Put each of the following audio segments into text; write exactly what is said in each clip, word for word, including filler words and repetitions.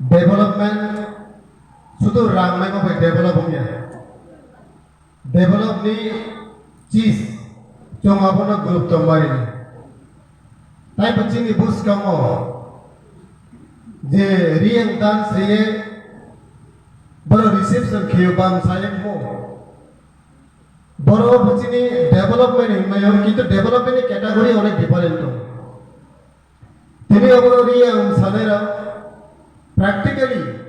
Development sudu rang maima bai develop wngya. Develop ni chis chwng abono gurutto marini. Taibo chini bwskango je riyang dan seye boro reception khiyo bam sayek mo. Boro bo chini development hinmayo, kintu development ni category onek different tong. Tini obo riyang sanai rok practically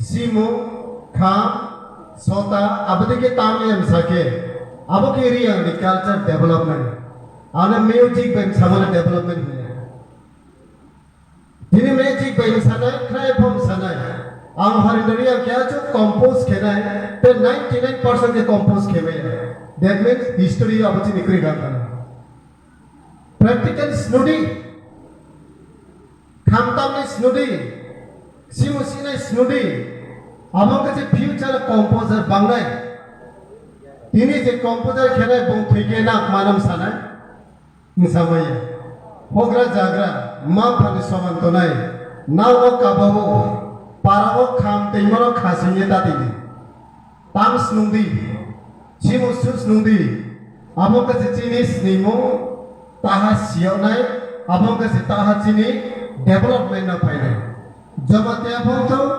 simung, kham, sota, abodike tamlian sake, abo ke riyang ni culture development. Ano music bai samani development hiya. Tini magic bai sanai, krai phom sanai. Ang hari riyang kya chu compose khenai, te ninety nine percent ke compose khemaya. That means history abo chini kri gantana. Practical snudi, khamtamni snudi, simu sinai snudi, abo kachi future composer bangnai. Tini je composer khenai bung thwike nak manam sanai, msamaya. Hogra jagra, ma phani soman tonai, nao kabao, parao kham teimoro khasingye tatidi. Tam snungdi, chimung su snungdi, abo wngkha se chini snimung taha siyoknai, abo wngkha se taha chini development no phainai. Jamatia bo wngthung,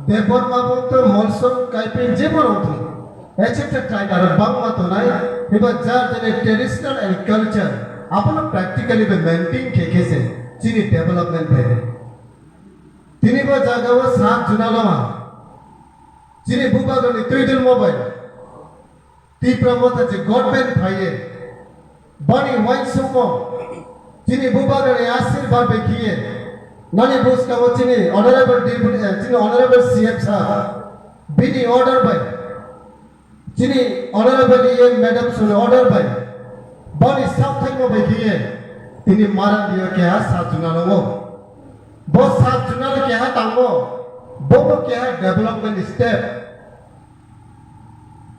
Debbarma bo wngthung, Molsom, Kaipin jebo wngthung, et cetera tribe aro bangma tonai, hiba jar jani traditional and culture, abono practically be maintain khe khe se chini development phainai. Tini bo jaga o sat juna lama. Chini bubagrani twidul mobile. Tipra Motha je government phaiye. Bani wansukmo. Chini bubagrani ashirbad bai khiye. Nani bwskango chini honorable deputy, eh, chini honorable C M sir. Bini order bai. Chini honorable E M madam suni order bai, boni sakthaimo bai khiye, tini Marandio keha sat juna nango. Bo sat juna keha tango, bo bo keha development step.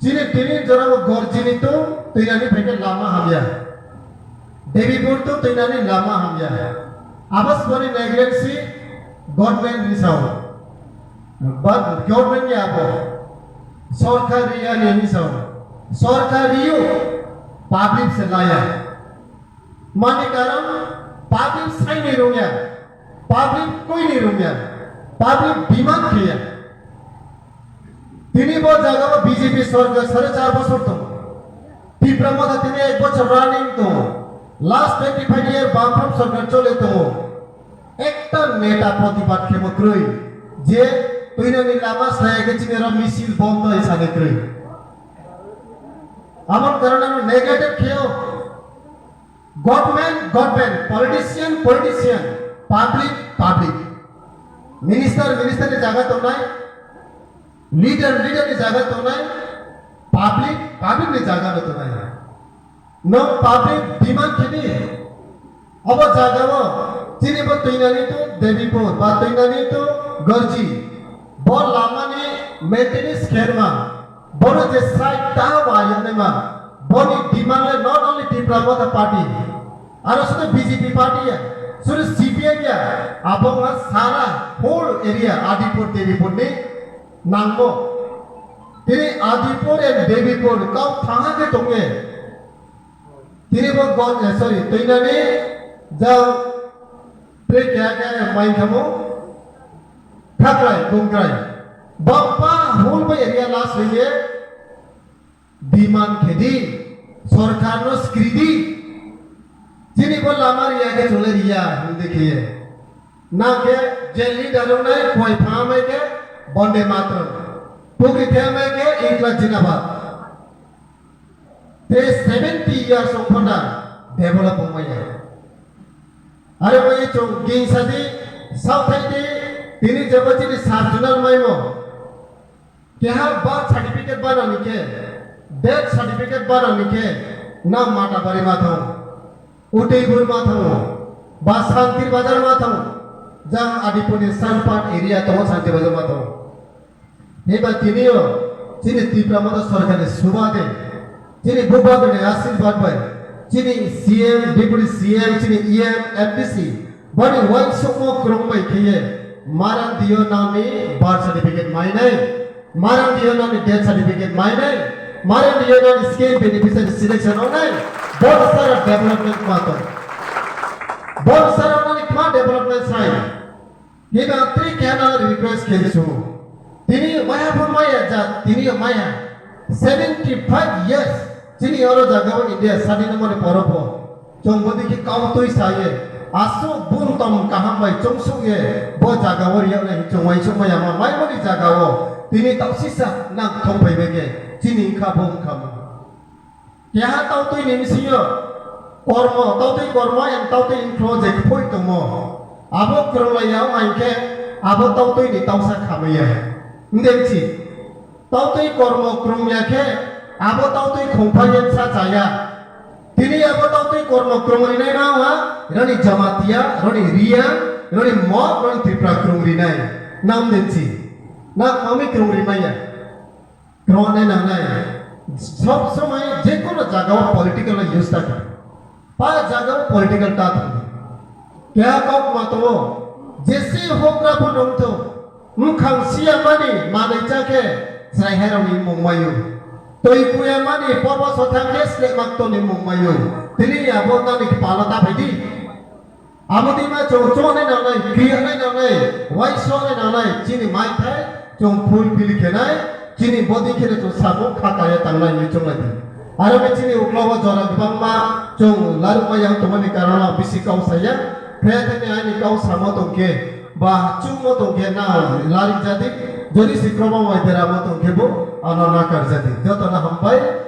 Chini tini jorao gorjini to twinani phaikhe lama hamya. Debipur to twinani lama hamya. Abas boni negligence government ni sao. But government ni abo. Sorkar riya ni ni sao. Sorkar riyo. Public se laya. Mani karon public sai ni rungya. Public koi ni rungya. Public demand khiya. Tini bo jaga o B J P sorkar sare char bosor tongo. Tipra Motha tini ek bochor running tongo. Last twenty five year Bamfront sorkar chole tongo. Ekta neta protibad khemo kwrwi je twinani lama saya khe chini ro misil bondo hai sani kwrwi. Amon karon ano negative kheo. Government, government, politician, politician, public, public. Minister, minister ni jaga tongnai, leader, leader ni jaga tongnai, public, public ni jaga no tongnai. No public demand khini, obo jaga o chini bo twinani to Debipur, ba twinani to Gorji, bo lama ni maintenance kherma, Bono je side ta wa yanema, boni demand le not only Tipra Motha Party, aro sudu B J P party ya, sudu C P M ya, abo wngkha sara whole area Adipur Debipur ni nangmo. Tini Adipur and Debipur kau thanha khe tongye. Tini bo gon, eh, sorry, twinani jang tei keha keha main khamo thakrai, bumkrai. Bappa whole by area last hoye demand khedi, sorkar no skridi. Chini bo lama riya khe chole riya, hindi khiye. Na khe je leader rok nai koi pha mai khe Bonde Mataram. Pukri the mai khe Inkla Jindabad. Tei seventy years wngkha na develop wngmaya. Are bai chwng ging sadi, south hai di, tini jebo chini sub zonal maimo. Keha birth certificate banani khe, death certificate banani khe, na Matabari ma thang, Udaipur ma thang, ba Santir Bazar ma thang, jang Adipurni Sanpat area tongo Santir Bazar ma thang. Heba tiniyo chini Tipra Motha Sorkarni subade, chini Bubagrani ashirbad bai, chini C M, Deputy C M, chini E M, M D C, bani uansukmo kwrwng bai kheye, Maran dio nani birth certificate mainai, maran dio nani death certificate mainai, maran dio nani scheme beneficiary selection ongnai, bo sara development ma to. Bo sara nani kma development sai. Hiba tri kena request khe su. Tini maya bo maya ja, tini maya. Seventy five years. Chini oro jaga o India sadi number poro po. Chwng bwdwi khe kautwi sa ye, aswk bun tom kaham bai chwngsuk ye, bo jaga o riyak nai chwng uansuk maya ma maimani jaga o tini tausisa nang thong phai bai khe chini wngkha bo wngkha mo. Keha tautwi ni bisingo kormo, tautwi kormo and tautwi inflow je kphoi tongmo. Abo kwrwng lai ya wng khe abo tautwi ni tausa khamaya. Wng de bisi? Tautwi kormo kwrwng ya khe abo tautwi khongpha ye bwsa chaya. Tini abo tautwi kormo kwrwng rinai ma wa, rani Jamatia, rani Riang, rani Mok, rani Tripura kwrwng rinai. Nam densi. Na kami kwrwng rimaya. Kwrwng nai nangnai. Sob somoi je kono jaga o political use ta kha. Pa jaga o political ta thang. Kya kok ma to? Jesi hokra pho nong to. Mkhang siya mani manai cha khe chrai hai rok ni mung mayu. Toi kuya mani porbo sothang khe slek mak to ni mung mayu. Tini abo nani kpala ta phaidi. Abo di ma chong chong nai nangnai, kriya nai nangnai, waiso nai nangnai, chini mai thai chong phul pili khenai, chini body kheno chong sabo kha kaya tangnai ni chong lai di. Aro khe chini uklogo jora kwbangma chwng larwkma yang tongmani karon o bisi kau saya. Phre thani ani kau samo tongkhe ba chungmo tongkhe na larik jadi, jodi si kwbangma deramo tongkhe bo ano nakar jadi. Jotono hambai.